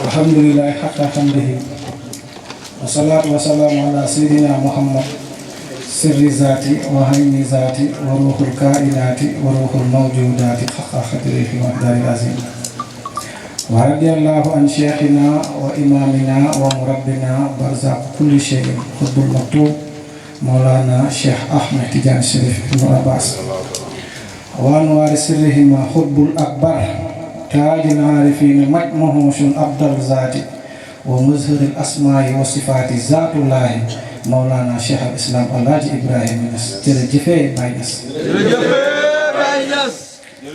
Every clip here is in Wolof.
Alhamdulillah hatta hamdihi wassalatu wassalamu ala sayyidina Muhammad sirri zati wa hayni zati wa ruhul kainati wa ruhul mawjudati haqqa qadrihi wa miqdaril azim wa radiyallahu an shaykhina wa imamina wa murabbina barzaq kulli shay'in khutbul maktub Maulana Syekh Ahmad Tidiane Chérif Ibn Abbas wa anwar sirrihima khutbul akbar تاج العارفين مجموع أفضل ذات ومظهر الأسماء والصفات ذات الله مولانا شيخ الإسلام الحاج إبراهيم Niass jërëjëf Baye Niass jërëjëf Baye Niass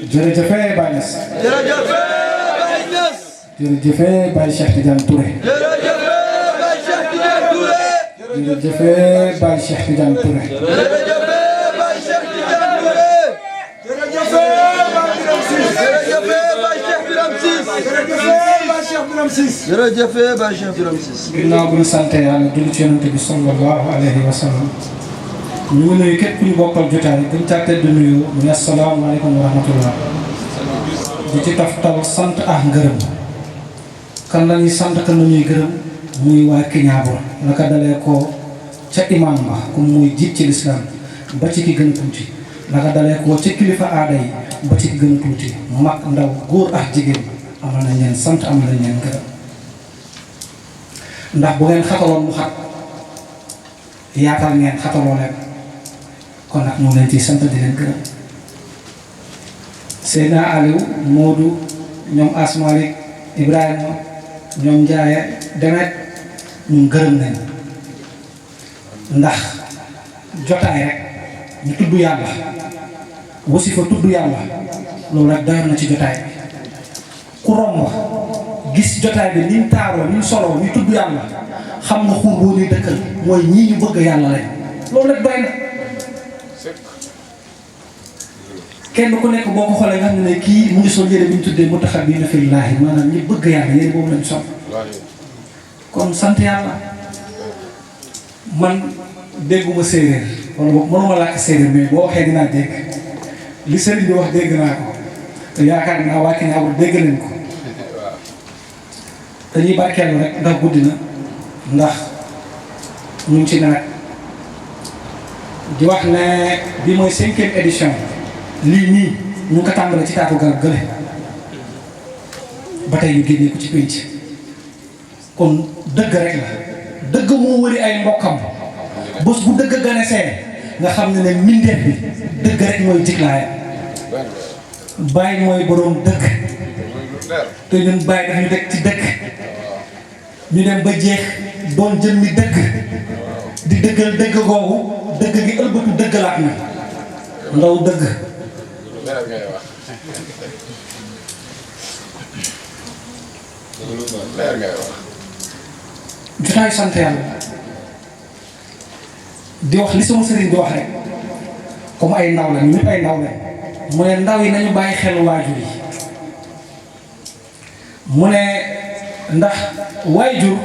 jërëjëf Baye Niass jërëjëf Baye Niass jërëjëf Baye Cheikh Tidiane Touré jërëjëf Baye Cheikh Tidiane Touré jërëjëf Baye Cheikh Tidiane Touré jërëjëf Baye Cheikh Birame Ciss. ginnaaw bu ñu sant yàlla julli ci yonent bi sallallahu alayhi wa sallam ñu ngi nuyu képp ku ñu bokkal jotaay gën caa tedd nuyu muy asalaamaaleykum wa rahmatullah di ci taftal sant ak ngërëm kan la ñuy sant kan la ñuy gërëm muy waa Kiñaabo naka dalee ko ca imam ba comme muy jiit ci lislaam ba ci ki gën a tuuti naka dalee ko ca kilifa aada yi ba ci ki gën a tuuti mag ndaw góor ak jigéen amal nañ leen sant amal nañ leen gërëm ndax bu ngeen xataloon mu xat yaatal ngeen xataloo leen kon nag ñu leen ciy sant di leen gërëm Seydina Aliou Modou ñoom Asmalik Ibrahima ñoom Ndiaye Demet ñun gërëm nañ ndax jotaay rek ñu tudd yàlla wasifa tudd yàlla loolu rek doyoon na ci jotaay bi ku romb gis jotaay bi ni mu taaroo ni mu soloo ni tudd yàlla xam nga xur boo ñuy dëkkal mooy ñii ñu bëgg yàlla lañ loolu rek doy na kenn ku nekk boo ko xoolee nga xam ne kii mu ngi sol yére bi ñu tuddee mutaxabbiina fillaahi maanaam ñi bëgg yàlla yére boobu lañ sol kon sant yàlla man dégguma séeréer wala boog mënuma làkk séeréer mais boo waxee dinaa dégg li sëriñ bi wax dégg naa ko te yaakaar naa waa Kiñaabo dégg nañ ko dañuy barkeelu rek ndax guddi na ndax ñu ngi ci nawet di wax ne bi mooy 5e édition lii nii ñu ngi ko tàmbale ci taatu garab gële ba tey ñu génnee ko ci pénc kon dëgg rek la dëgg moo wëri ay mbokkam bés bu dëgg gane see nga xam ne mbindeef bi dëgg rek mooy jiglaayam Baay mooy boroom dëgg te ñun Baay daf ñu teg ci dëgg ñu dem ba jeex doon jëmmi dëgg di dëggal dëgg googu dëgg gi ëlbatu dëggalaat na ndaw dëgg jotaay sant yàlla di wax li sama sëriñ di wax rek comme ay ndaw la ñu ñëpp ay ndaw la mu ne ndaw yi nañu bàyyi xel waajur yi mu ne ndax waajur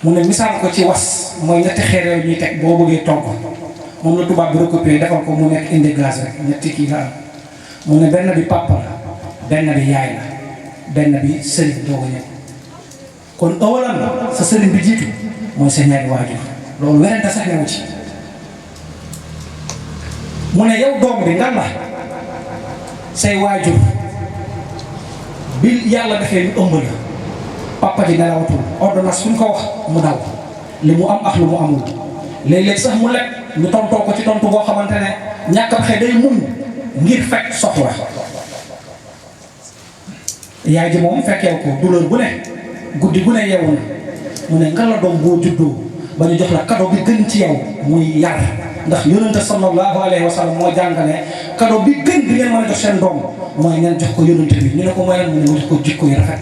mu ne misaal ko ci was mooy ñetti xeer yooyu ñuy teg boo bëggee togg moom la tubaab bi recopier defal ko mu nekk indi gaz rek ñetti kii la am mu ne benn bi papa la benn bi yaay la benn bi sëriñ doog a ñëw kon awalan la sa sëriñ bi jiitu mooy sa ñaari waajur loolu werante sax newu ci mu ne yow doom bi ngan la say waajur bi yàlla defee ñu ëmb la papa ji nelawatul ordonnance fu ñu ko wax mu daw li mu am ak lu mu amul léeg-léeg sax mu lekk ñu tontoo ko ci tontu boo xamante ne ñàkkam xëy day muñ ngir fekk soxla yaay ji moom fekkee ko douleur bu ne guddi bu ne yeewu na mu ne nga la doom boo juddoo ba ñu jox la cadeau bi gën ci yow muy yar ndax yonente sallallahu alayhi wa sallam moo jàngale cadeau bi gën bi ngeen mën a jox seen doom mooy ngeen jox ko yonente bi ñu ne ko mooy lan mu ne jox ko jikko yu rafet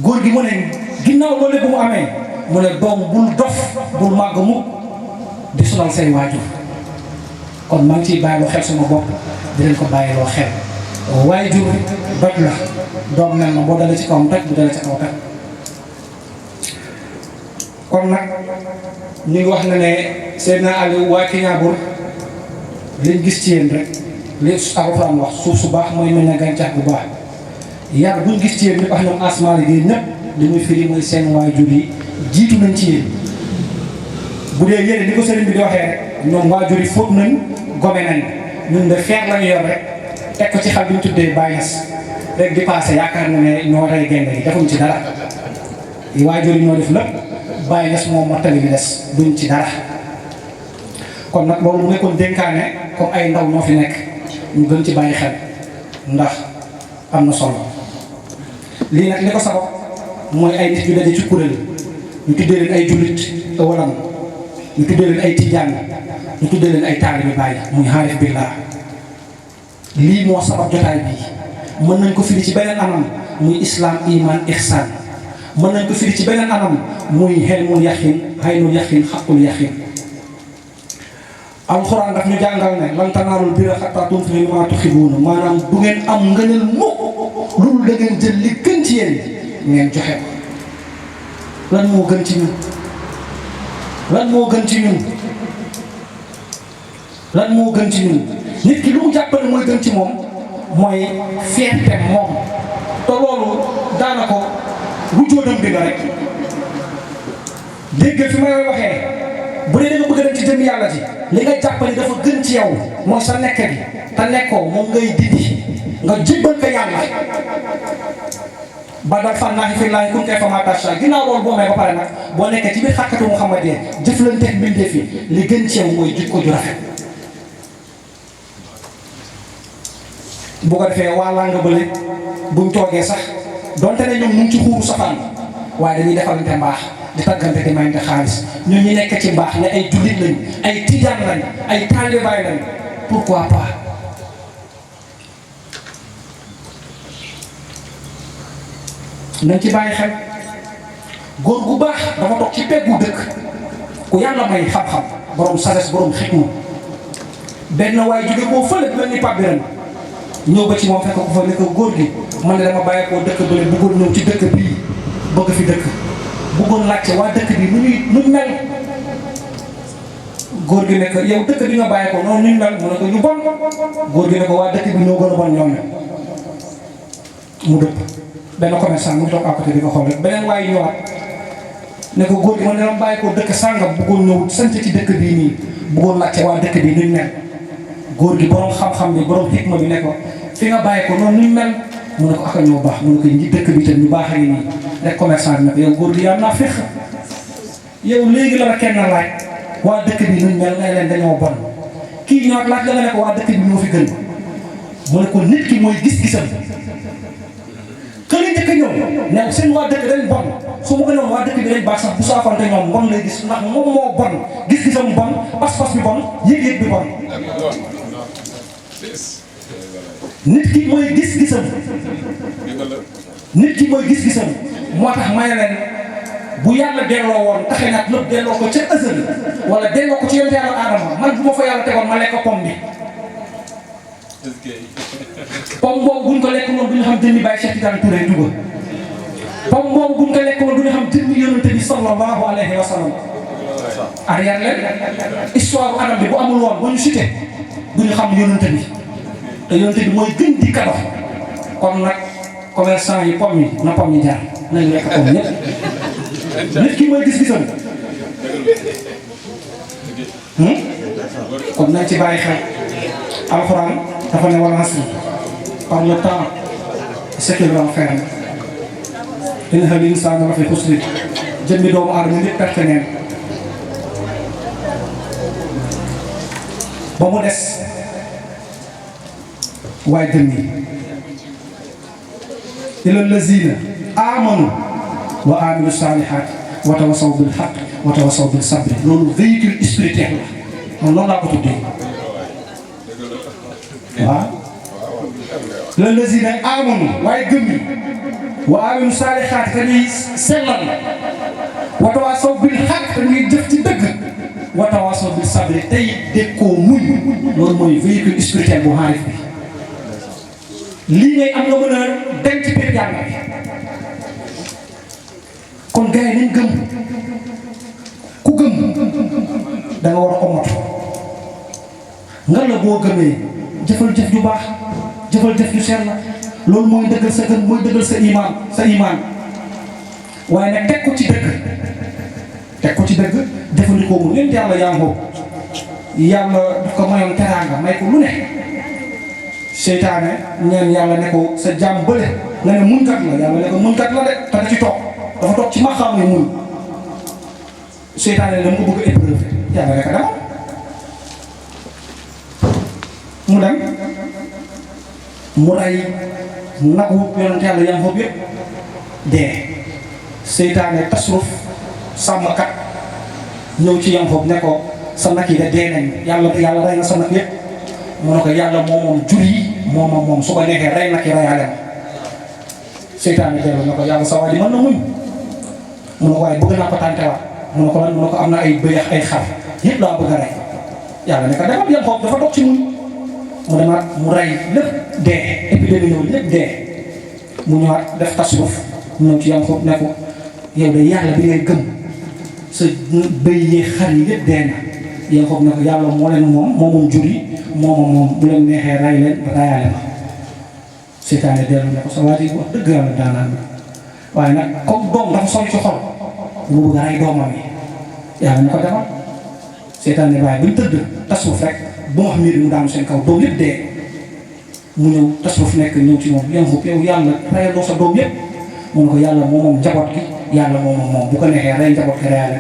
góor gi mu ne ginnaaw loolu bu mu amee mu ne doom bul dof bul màgg mukk di sonal say waajur kon maa ngi ciy bàyyiloo xel sama bopp di leen ko bàyyiloo xel waajur doj la doom mel na boo dalee ci kawam toj bu dalee ci kaw toj kon nag ñu ngi wax na ne Seydina Aliou waa Kiñaabour liñ gis ci yéen rek li Alxuraan wax suuf su baax mooy mel na gàncax bu baax yàlla buñ gis ci yéen ñëpp wax ñoom asmaali gi ñëpp li muy firi mooy seen waajur yi jiitu nañ ci yéen bu dee yéen ni ko sëriñ bi di waxee rek ñoom waajur yi fóot nañ gome nañ ñun de feer lañu yor rek teg ko ci xal bi ñu tuddee Baay Ñas rek di passé yaakaar na ne ñoo rey gaynde gi defuñ ci dara waajur yi ñoo def lépp Baay Ñas moom mottali bi des duñ ci dara kon nag loolu mu nekkoon dénkaane comme ay ndaw ñoo fi nekk ñu gën ci bàyyi xel ndax am na solo lii nag li ko sabab mooy ay nit yu daje ci kuréel ñu tuddee leen ay jullit walam ñu tuddee leen ay tijaan ñu tuddee leen ay taalibe Baay muy xaarif billah lii moo sabab jotaay bii mën nañ ko firi ci beneen anam muy islam iman ihsan mën nañ ko firi ci beneen anam muy xelmul yaxin xaynul yaxin xaqul yaxin alxuraan daf ñu jàngal ne lan tanaalul birra hattaa tunfiqu mimmaa tuhibbuuna maanaam du ngeen am ngëneel mukk loolu da ngeen jël li gën ci yéen ngeen joxe ko lan moo gën ci ñun lan moo gën ci ñun lan moo gën ci ñun nit ki lu mu jàppale mooy gën ci moom mooy fierté moom te loolu daanaka wujjoodam bi nga rek dégg fi may waxee bu dee da nga bëgg a dem ci jëm yàlla ji li nga jàppale dafa gën ci yow mooy sa nekk bi te nekkoo moom ngay dindi nga jébbal ko yàlla ba dal fan naa fi laay kun kayfa maa tashaa ginnaaw loolu boo may ba pare nag boo nekkee ci biir xàkkatu Muhammadiyya jëflanteeg mbindeef yi li gën ci yow mooy jikko ju rafet bu ko defee waa laa nga bële buñ toogee sax donte ne ñoom ñu ngi ci xuuru safaan waaye dañuy defalante mbaax di tàggante di mayante xaalis ñun ñi nekk ci mbaax ne ay jullit lañ ay tijaan lañ ay taalibaay lañ pourquoi pas nañ ci bàyyi xel góor gu baax dafa toog ci peggu dëkk ku yàlla may xam-xam borom sagesse borom xikma benn waaye jóge koo fële mel ni Pape Birame ñëw ba ci moom fekk ko fa ne ko góor gi man ne dama bàyyi koo dëkk bële bëggoon ñëw ci dëkk bii bëgg fi dëkk bëggoon laajte waa dëkk bi nu mel góor gi ne ko yow dëkk bi nga bàyyi ko noonu ñu mel mu ne ko ñu bon góor gi ne ko waa dëkk bi ñoo gën a bon ñoom mu dëpp benn commerçant mu toog à côté di ko xool rek beneen waaye ñëwaat ne ko góor gi man dama bàyyi ko dëkk sàngam bëggoon ñëw sant ci dëkk bii nii bëggoon laajte waa dëkk bi nuñ mel góor gi borom xam-xam bi borom xikma bi ne ko fi nga bàyyi ko noonu nuñ mel mu ne ko ak a ñoo baax mu ne ko ñi dëkk bi tam ñu baax a ngi nii rek commerçant bi ne ko yow góor gi yaa naa féq yow léegi la kenn laaj waa dëkk bi nuñ mel ngay leen dañoo bon kii ñëwaat laaj la nga ne ko waa dëkk bi ñoo fi gën mu ne ko nit ki mooy gis-gisam kële njëkk a ñëw ne seen waa dëkk dañ bon su ma ko ñëwoon waa dëkk bi dañ baax sax bu saafante ñoom mbon lay gis ndax moom moo bon gis-gisam bon pas-pas bi bon yëg-yëg bi bon nit ki mooy gis-gisam nit ki mooy gis-gisam moo tax may leen bu yàlla delloo woon taxe nag lépp delloo ko ca ësël wala delloo ko ci yonent yàlla Aadama man bu ma fa yàlla tegoon ma lekk pomme bi pomme boobu buñ ko lekk noonu du ñu xam jëmmi Baye Cheikh Tidiane Touré Touba pomme boobu buñ ko lekk noonu du ñu xam jëmmi yonent bi sallallahu alayhi wa sallam arrière leen histoire Adam bi bu amul woon ba ñu cité du ñu xam yonent bi te yonent bi mooy gën di kado kon nag commerçant yi pomme yi na pomme yi jaar nañu lekk pomme ñëpp nit ki mooy gis-gisam kon nañ ci bàyyi xel alxuraan dafa ne wal asri par le temps ce qu'il va faire inna l-insaana la fi xusr jëmmi doomu aadama nit perte neen ba mu des waaye gëm ñi illa llaziina aamanu wa aamilu saalihaati wa tawassaw bil haqqi wa tawaasaw bil sabri loolu véhicule spirituel la man noonu laa ko tuddee waaw lallazina aamanu waaye gëm ñi wa amilu saalihaati te ñuy sellal wa tawaasaw bil haqq te ñuy jëf ci dëgg wa tawaasaw bil sabri tey dékkoo muñ loolu mooy véhicule spirituel bu xaarif bi lii ngay am nga mën a dem ci biir yàlla bi kon gars yi nañ gëm ku gëm da nga war a omatu nga la boo gëmee jëfal jëf ju baax jëfal jëf ju sell la loolu mooy dëggal sa gëm mooy dëggal sa imaan waaye nag teg ko ci dëgg jëfandikoo mu leen yàlla yaa ngoo yàlla daf ko mayoon teraanga may ko lu ne seytaane ñeen yàlla ne ko sa jaam bële nga ne muñkat la yàlla ne ko muñkat la de te da ci toog dafa toog ci maxaam ne muñ seytaane ne dama ko bëgg a épreuve yàlla ne ko dama mu dem mu rey nagu yonent yàlla yam foofu yëpp dee seytaane tasruf sàmmkat ñëw ci yam foofu ne ko sa nag yi de dee nañ yàlla rey na sa nag yëpp mu ne ko yàlla moom jur yi moom su ko neexee rey nag yi reyaale ma seytaane dellu ne ko yàlla sa waa ji mën na muñ mu ne ko waaye bëgg naa ko tàntewaat mu ne ko lan mu ne ko am na ay bëy ak ay xar yëpp laa bëgg a rey yàlla ne ko demal yam foofu dafa doog ci muñ mu demaat mu rey lépp dee épidémie ñëw lépp dee mu ñëwaat def tasruf ñëw ci yam foofu ne ko yow de yàlla bi ngay gëm sa bëy yi xar yi lépp dee na yam foofu ne ko yàlla moo leen moom jur yi moom bu leen neexee rey leen ba rayaale ma seytaane dellu ne ko sa waa ji wax dëgg yàlla daanaan na waaye nag comme doom dafa sol ci xol mu bëgg a rey doomam yi yàlla ne ko demal seytaane waaye bu ñu tëdd tasruf rek bu ma xam ne mu daanu seen kaw doom yëpp dee mu ñëw tasruf nekk ñëw ci moom yan foofu yow yàlla reyaloo sa doom yëpp mu ne ko yàlla moom njaboot gi yàlla moom bu ko neexee rey njaboot gi reyaale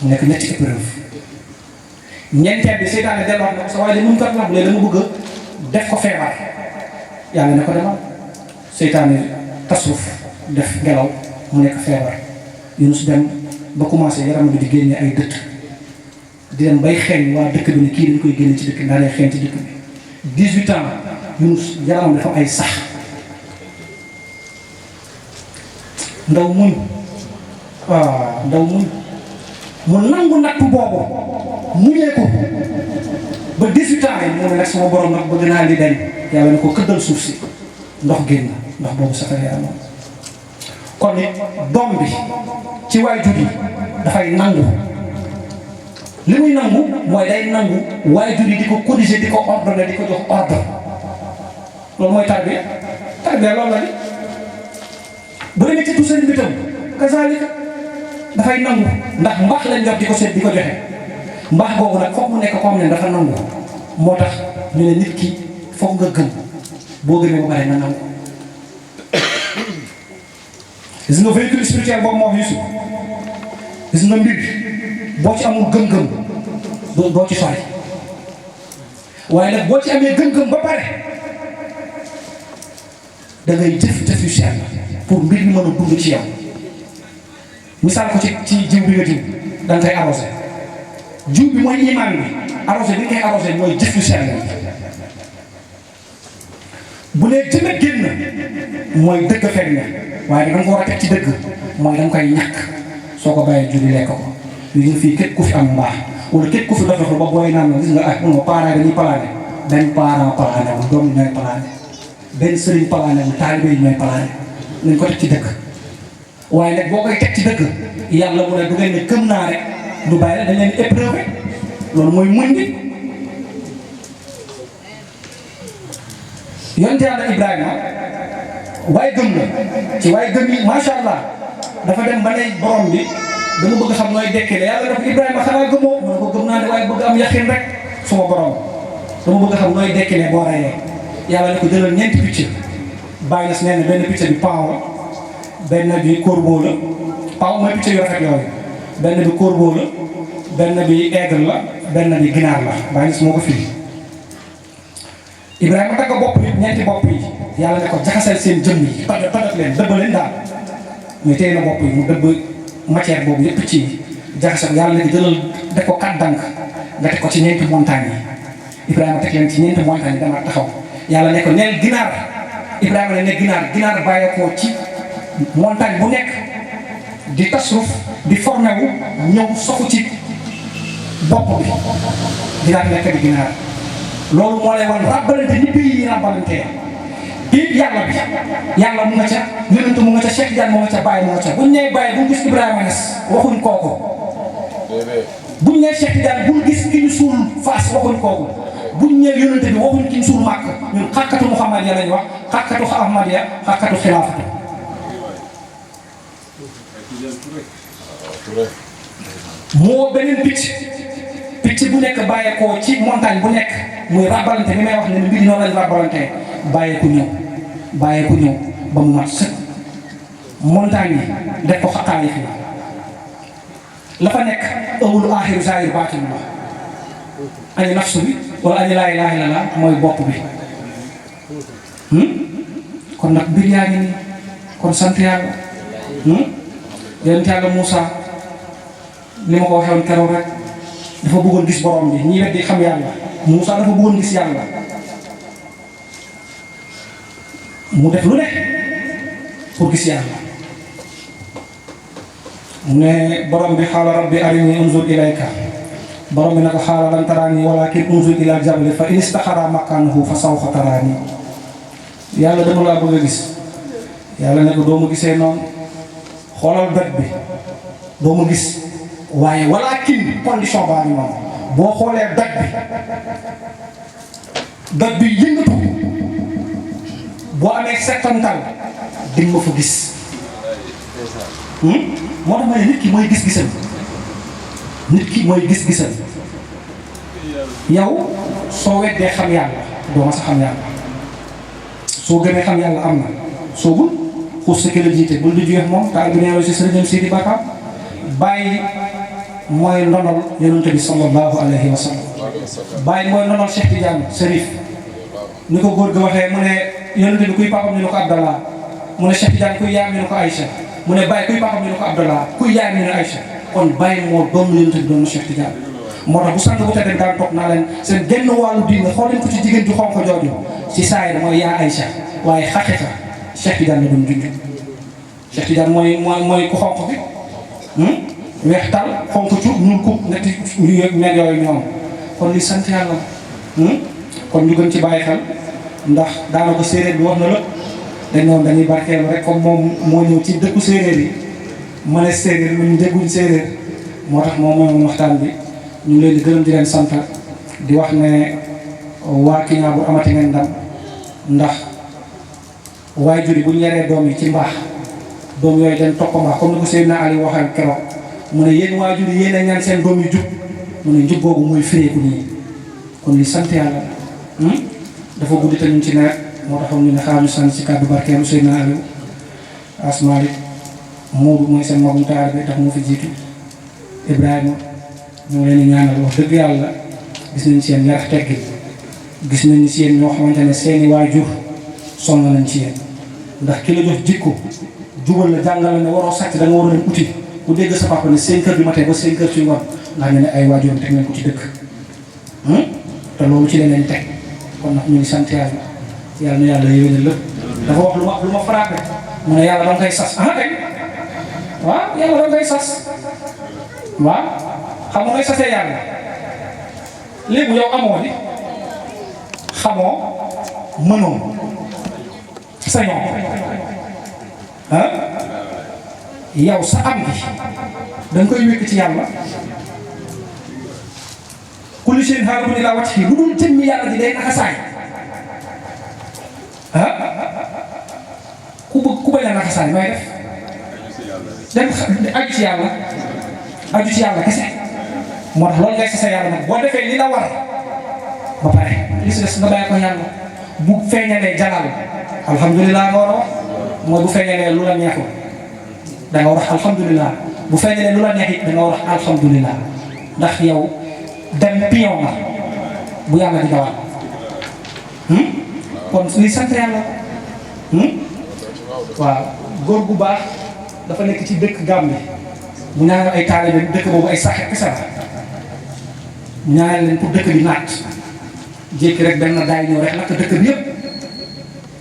mu nekk ñetti épreuve ñeenteel bi seytaane delluwaat na ko sa waaye de mun kat la bu lee dama bëgg def ko feebar yàlla ne ko demal seytaane tasruf def ngelaw mu nekk feebar Yunus dem ba commencé yaram bi di génne ay dëtt di dem bay xeeñ waa dëkk bi ne kii dañ koy génne ci dëkk bi ndax day xeeñ ci dëkk bi 18 ans Yunus yaramam dafa ay sax ndaw muñ mu nangu nattu boobu muñee ko ba 18 ans yi mu ne nag sama borom nag bëgg naa li dañ yàlla ne ko këddal suuf si ndox génn ndox boobu sax yaramam kon it doom bi ci waajur yi dafay nangu li muy nangu mooy day nangu waajur yi di ko corriger di ko ordonner di ko jox ordre loolu mooy tarbiya loolu la ni bu demee ci sëriñ bi tam kazaalika dafay nangu ndax mbaax lañ yor di ko seet di ko joxe mbaax boobu nag foog mu nekk ko am ne dafa nangu moo tax ñu ne nit ki foog nga gëm boo gëmee ba pare nga nangu gis nga véhicule spirituel boobu moo Yusuf gis nga mbir boo ci amul gëm-gëm doo ci sori waaye nag boo ci amee gëm-gëm ba pare da ngay jëf yu sell pour mbir mi mën a dund ci yow misaal ko ci jiw bi nga jiw da nga koy arrosé jiw bi mooy imaan bi arrosé bi nga koy arrosé mooy jëf yu sell bu nee jëmmet génn mooy dëgg feeñ na waaye da nga ko war a teg ci dëgg mooy da nga koy ñàkk soo ko bàyyee jur yi lekk ko ñu fii képp ku fi am mbaax wala képp ku fi doxal ba booy naan gis nga mun nga parents dañuy palaane benn parent palaane wu doom ñooy palaane benn sëriñ palaane wu taalibe yi ñooy palaane nañ ko teg ci dëgg waaye nag boo koy teg ci dëgg yàlla mu ne du ngeen ne gëm naa rek du bàyyi rek dañ leen épreuve loolu mooy muñ bi yonent yàlla Ibrahima waaye gëm la ci waaye gëm yi macha allah dafa dem ba ne borom bi dama bëgg xam nooy dekkile yàlla dafa Ibrahima xanaa gëmoo mu ne ko gëm naa ne waaye bëgg am yaqin rek suma borom dama bëgg xam nooy dekkile boo reyee yàlla ne ko jëlal ñeenti picc bàyyi na si nee na benn picc bi paaw la benn bi corbeau la paaw mooy picc yu rafet yooyu benn bi corbeau la benn bi aigle la benn bi ginaar la bàyyi na si moo ko firi Ibrahima dagg bopp yi ñeenti bopp yi yàlla ne ko jaxasal seen jëmm yi tojat leen dëbb leen daal ñu téye na bopp yi mu dëbb matière boobu yëpp ci jaxasoo yàlla nag jëlal def ko 4 dànk nga teg ko ci ñeenti montagne yi Ibrahima teg leen ci ñeenti montagne yi dama taxaw yàlla ne ko neel ginaar Ibrahima ne ginaar bàyyeekoo ci montagne bu nekk di tasruf di formé wu ñëw sofu ci bopp bi ginaar nekk di ginaar loolu moo lay wan ràbbalante ñi pays yi ràbbalante biir yàlla mu nga ca yonent mu nga ca Cheikh Diagne mu nga ca Baye mu nga ca buñ nee Baye bu gis Ibrahima Niass waxuñ kooku buñ nee Cheikh Diagne bul gis ki ñu suul Fass waxuñ kooku buñ nee yonent bi waxuñ ki ñu suul Màkk ñun xàkkatu Muhammadiya lañ wax xàkkatu Ahmadiya xàkkatu xilaafatu moo beneen picc bu nekk bàyyeekoo ci montagne bu nekk muy rabalante ni may wax ne mbir noonu lañ rabalante bàyyeeku ñëw ba mu mat sëkk montagne yi def ko xaqaay fi la fa nekk awlu aaxiru zaahir baatin la ani nafsu bi wala ani laa ilaaha illallaah mooy bopp bi kon nag mbir yaa ngi nii kon sant yàlla yonent yàlla Moussa li ma ko waxee woon keroog rek dafa bëggoon gis borom bi ñi weddi xam yàlla Moussa dafa bëggoon gis yàlla mu def lu ne pour gis yàlla mu ne borom bi xaala rabbi arini unzur ilayka borom bi naka xaala lan taraani walakin unzur ila jabali fa in istaxara makaanahu fa sawfa taraani yàlla dama laa bëgg a gis yàlla ne ko doo ma gisee noonu xoolal doj bi doo ma gis waaye walakin condition baa ni moom boo xoolee doj bi yëngatu boo amee settantal di nga ma fa gis moo tax ma ne nit ki mooy gis-gisam yow soo weddee xam yàlla doo ma sa xam yàlla soo gëmee xam yàlla am na soo gul xuus sa kër la jiite bul di juyeex moom taal bi neeroo si sëriñam Sidi Bakam bàyyi mooy ndonol yonent bi sallallahu alayhi wa sallam bàyyi mooy ndonol Cheikh Tidiane Serif ni ko góor ga waxee mu ne yonent bi kuy papam ñu ne ko Abdallah mu ne Cheikh Tidiane kuy yaayam ñu ne ko Aïcha mu ne Baye kuy papam ñu ne ko Abdallah kuy yaayam ñu ne Aïcha kon Baye moo doon yonent bi doon Cheikh Tidiane moo tax bu sant bu tedee daan toog naa leen seen genn wàllu diine xool leen ko ci jigéen ju xonk jooju ci saa yi mooy yaa Aïcha waaye xaqiqa Cheikh Tidiane la doon junj Cheikh Tidiane mooy ku xonk bi weex tal xonk cu ñuul ko ñetti ñu mel yooyu ñoom kon li sant yàlla kon ñu gën ci bàyyi xel ndax daanaka séeréer bi wax na la dañ noonu dañuy barkeelu rek comme moom moo ñëw ci dëkku séeréer yi ma ne séeréer ñu dégguñ séeréer moo tax moom mooy waxtaan bi ñu ngi leen di gërëm di leen sant di wax ne waa Kiñaa bu amati ngeen ndam ndax waajur yi bu ñu yaree doom yi ci mbaax doom yooyu dañ topp mbaax comme ni ko Seydina Ali waxee keroog mu ne yéen waajur yi yéen a ñaan seen doom yu jub mu ne njub boobu mooy fireeku nii kon li sant yàlla dafa guddi te ñu ci nawet moo taxoon ñu ne xaaral ñu sant ci kàddu barkeelu Seydina Ali Asmaalik Moodu mooy seen magum taar bi tax moo fi jiitu Ibrahima ñoo leen di ñaanal wax dëgg yàlla gis nañ seen yar teggin gis nañ si yéen ñoo xamante ne seeni waajur sonn nañ ci yéen ndax ki la jox jikko jubal la jàngal la ne waroo sàcc da nga war a dem uti ku dégg sa papa ne 5 heures du matin ba 5 heures ci ngoon nga xam ne ay waajur teg nañ ko ci dëkk te loolu ci leen teg kon nag ñu ngi sant yàlla na yàlla yéwénal lépp dafa wax lu ma frappé mu ne yàlla da nga koy sas kay waaw yàlla da nga koy sas waaw xam nga ngay sasee yàlla léegi yow amoo di xamoo mënoo sañoo yow sa am gi da nga koy wékk ci yàlla kulli shay'in haalikun illaa wajhahu lu dul jëmmi yàlla ji day naxasaay ku bañ a naxasaay may def dem aju ci yàlla kese moo tax loolu ngay sase yàlla nag boo defee li la war ba pare li si des nga bàyyi ko yàlla bu feeñalee jalal alhamdulilah nga war a wax mooy bu feeñalee lu la neexul da nga war a wax alhamdulilah bu feeñalee lu la neex it da nga war a wax alhamdulilah ndax yow dem pion nga bu yàlla di dawal kon li sant yàlla waaw góor gu baax dafa nekk ci dëkk Gàmbi mu ñaanal ay taalibe dëkk boobu ay saxet kese la ñaanal leen pour dëkk bi naat jékki rek benn daay ñëw rek lakk dëkk bi yëpp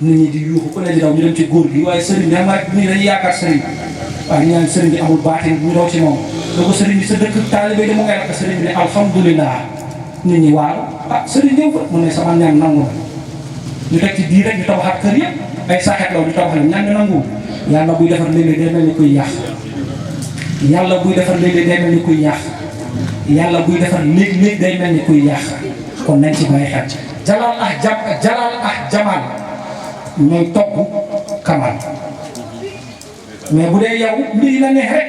nit ñi di yuuxu ku ne di daw ñu dem ci góor gi waaye sëriñ bi ma nii dañuy yaakaar sëriñ waaye ñu naan sëriñ bi amul baatin ñu daw ci moom da ko sëriñ bi sa dëkk taalibe da mu ngay lakk sëriñ bi ne alhamdulilah nit ñi waaw sëriñ ñëw fa mu ne sama ñaan nangu ñu teg ci biir rek ñu tabaxaat kër yëpp ay saxet law ñu tabax la ñaan nangu yàlla buy defar léeg-léeg day mel ni kuy yàq yàlla buy defar léeg-léeg day mel ni kuy yàq yàlla buy defar léeg-léeg day mel ni kuy yàq kon nañ ci bàyyi xel jalaal ak jamaal ñooy topp kamal mais bu dee yow mbir la neex rek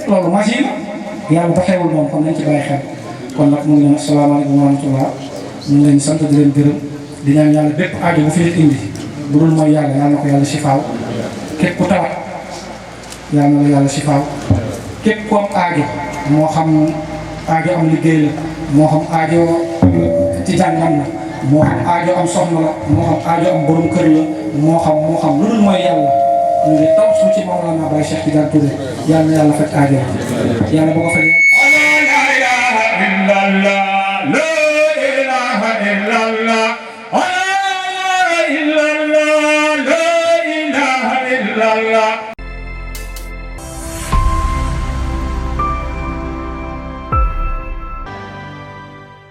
loolu machine yàlla doxewul moom kon nañ ci bàyyi xel kon nag mu ngi leen asalaamaaleykum wa rahmatullah ñu ngi leen sant di leen gërëm di ñaan yàlla bépp aajo bu fi nit indi bu dul mooy yàlla yàlla na ko yàlla sifaaw képp ku tawat yàlla na la yàlla sifaaw képp ku am aajo moo xam aajo am liggéey la moo xam aajo ci jàngam la moo xam aajo am soxna la moo xam aajo am borom kër la moo xam lu dul mooy yàlla ñu ngi taw su ci Mawlana Baye Cheikh Tidiane Touré yàlla na yàlla faj aajo yàlla bu ko faj